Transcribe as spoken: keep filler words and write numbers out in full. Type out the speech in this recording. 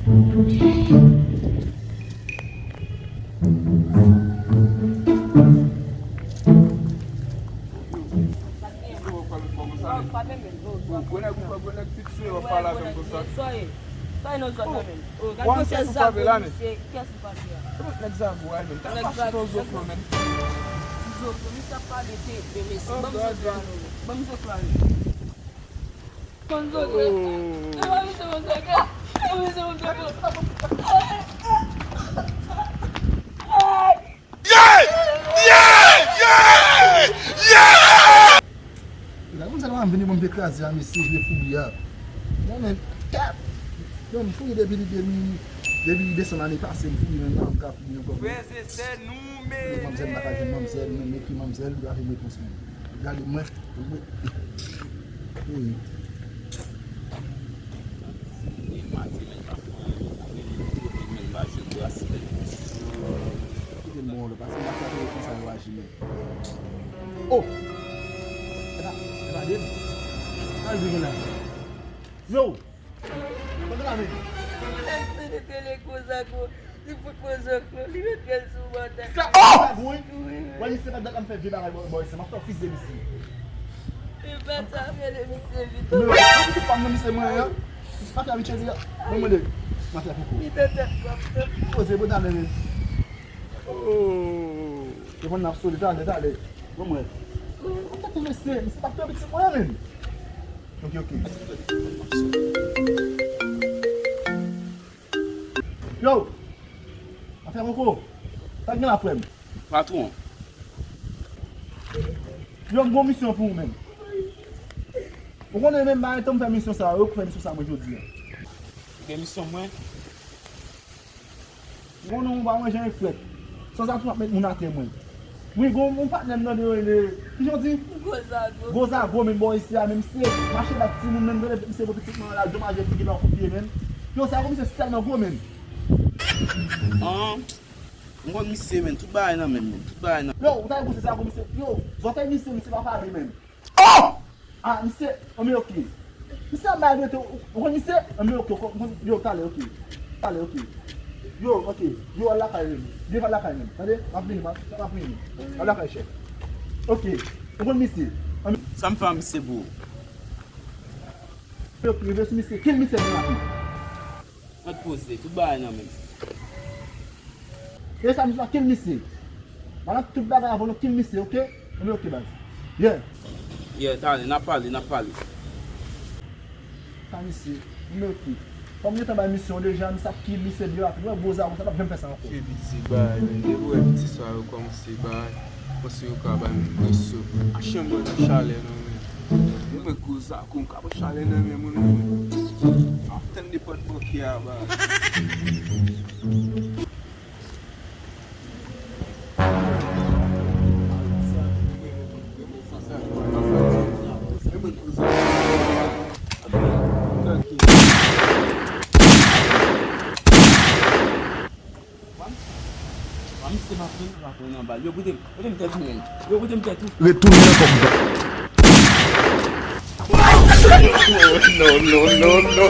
Bon, gwo nèg ou fè gwo nèg pit sou yo, w ap pale avè m konsa. Sa e, sa e nan zòn nan menm. Oh, gade yon sèl zago misye, kiyès li pale a? Nèg zago a menm. Tèlman chita yon zoklo menm. Zoklo, misye ap pale de, de mesye. Ban m zoklo a non. Ban m zoklo a non. Ban m zoklo. Ban m zoklo. Ban m zoklo. Yeah! Yeah! Yeah! Yeah! Yeah! Gade moun sa la, m vini pou m te kraze a, mesye, vye foubi a. Non, men, tap! Bon, m fouye depi, depi, depi desanm ane pase, m fouye, men m pa ka fouye ankò. Frè e sè nou menm. Manzèl, m pa ka jwenn manzèl, men m ekri manzèl, li pa jwenn repons mwen. Gade mwen. Wi. Kite m bon lè, paske m pa fè konsa yo aji men. Oh! E pa, e pa de m. Al di gen la. Yo! Mwen te la menm. Li fout mwen zòt, li met pye l sou mwen. Sa, oh! Wi, wi. Wè, misye pa dakò m fè vye bagay bò, bò, se m ap fè w fize misye. E pa sa, rele misye vit. Men, mwen, mwen, mwen, misye mwen, an. Pa fè abitye di, mwen, mwen, mwen, mwen fè koukou. Li te tèt kòm tèt. Poze, bon, talè, men. Oh. Yo konn ap sole, talè, talè. Mwen, mwen. Mwen, mwen, misye, misye pa fè abitye mwen, men. Ok, ok. Yo! Afè koko! Sa k gen la, frè m? Patwon. Yo, m gon misyon pou ou menm. Ou konnen menm bagay tan m fè misyon sa yo, ou fè misyon sa mwen jodi a. Ou gen misyon mwen? Ou konnen ou pa manje yon frèt. Sanzave tou ap met moun atè mwen. Wi, gon yon patnè m tande yo rele, kijan w di? Gwo zago. Gwo zago, men bò isi a, men misye mache bat timoun, men tande misye pou pitit mwen la, domaje figi pa kopye, men. Yo, sa komisè tèlman gwo, men. An, m konn misye, men, tout bagay nan men, men, tout bagay nan. Yo, ou ta pou se sa komisè. Yo, zòtèy misye, misye pa pale, men. Oh! Ah, misye, anben, ok. Misye ap bay rete, ou, ou konn misye? Anben, ok, ou konn, yo, talè, ok. Talè, ok. Yo, ok. Yo, al lakay, men. Devan lakay, men. Tande? M ap vini, m ap, m ap vini. Al lakay, chèf. Ok. Ou konn misye? Anben. Sa m fè a misye, bro? Yo, rive sou misye. Kill misye, men, rapid. Mwen poze, tout bagay nan men m. E sa, misye, kill misye. Malak tout bagay avè nou, kill misye, ok? Anben, ok, baz. Yeah. Yeah, talè, n ap pale, n ap pale. Sa misye, anben, ok. Kòm m gentan bay misyon deja, misye ap kill misye byen rapid. Wè, gwo zago, sa p ap janm fè sa ankò. Ke piti bagay, men. Depi w wè piti sa yo kòmanse bagay, panse yo ka bay moun presyon. Achte yon bòl nan chalè, non, men. Mwen gwo zago, m ka pran chalè nan men moun nan, men. Ap tann nenpòt bòkè a ba. Wan, wan, misye pa pran, pa pran nan bal. Yo, kote m, kote m tèt ou, menm? Yo, kote m tèt ou? Retounen ankò, m. No, no, no, no.